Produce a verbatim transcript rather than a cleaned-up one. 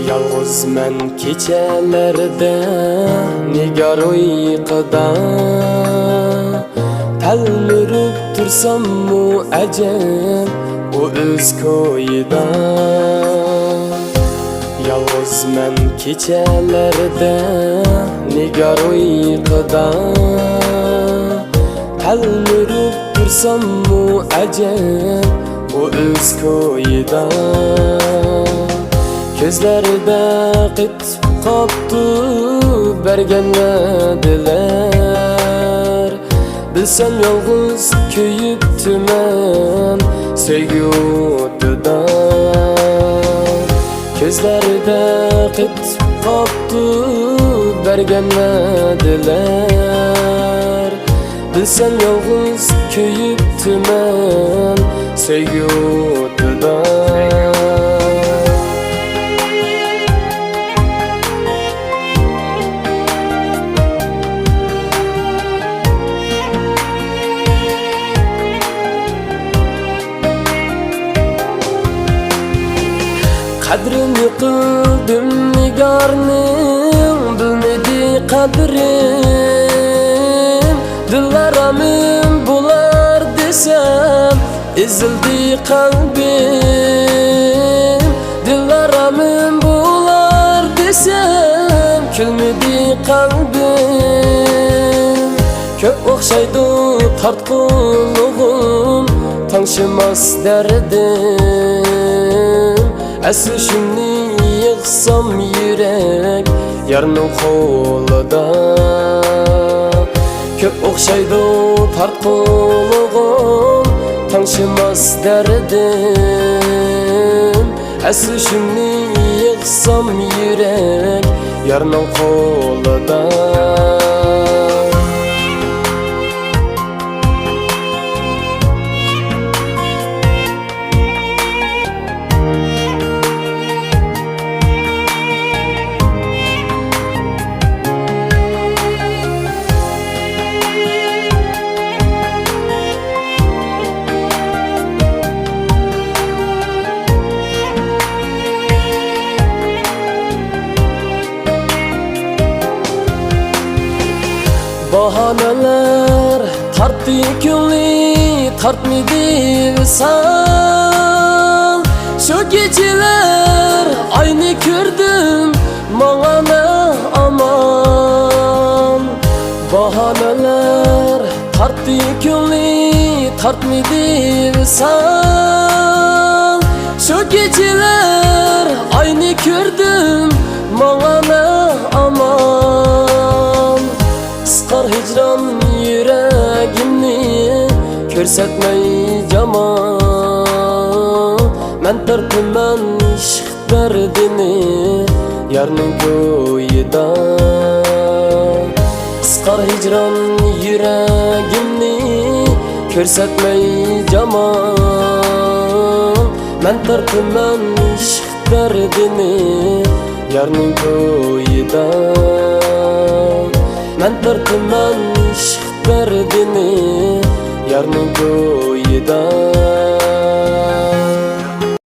يالغۇزمەن كېچىلەردە نىگار ئۇيقۇدا، تەلمۈرۈپ تۇرساممۇ ئەجەب ئۇ ئۆز كويىدا. يالغۇزمەن كېچىلەردە نىگار ئۇيقۇدا، تەلمۈرۈپ تۇرساممۇ ئەجەب ئۇ ئۆز كويىدا. كۆزلىرىدە قېتىپ قاپتۇ بەرگەن ۋەدىلەر. بىلسەم يالغۇز كۆيۈپتىمەن سۆيگۈ ئوتىدا. كۆزلىرىدە قېتىپ قاپتۇ بەرگەن ۋەدىلەر. بىلسەم يالغۇز كۆيۈپتىمەن سۆيگۈ ئوتىدا. قەدرىنى قىلدىم نىگارنىڭ، بىلمىدى قەدرىم. دىلئارامىم بولار دېسەم، ئېزىلدى قەلبىم. دىلئارامىم بولار دېسەم، كۈلمىدى قەلبىم. كۆپ ئوخشايدۇ تارتقۇلىقىم، تاڭشىماس دەردىم. ئەسلىشىمنى يىغسام يۈرەك يارنىڭ قولىدا. كۆپ ئوخشايدۇ تارتقۇلىقىم، تاڭشىماس دەردىم. ئەسلىشىمنى يىغسام يۈرەك يارنىڭ قولىدا. باھانىلەر تارتتى كۆڭلى، تارتمىدى ۋىسال. شۇ كېچىلەر ئاينى كۆردۈم، ماڭا نە ئامان. باھانىلەر تارتتى كۆڭلى، تارتمىدى ۋىسال. شۇ كېچىلەر ئاينى كۆردۈم، ماڭا نە ئامان. قىسقار ھىجران يۈرەگىمنى، كۆرسەتمەي جامان. مەن تارتىمەن ئىشق دەردىنى يارنىڭ كويىدا. قىسقار ھىجران يۈرەگىمنى، كۆرسەتمەي جامان. مەن تارتىمەن ئىشق دەردىنى يارنىڭ كويىدا. مەن تارتىمەن ئىشق دەردىنى يارنىڭ كويىدا.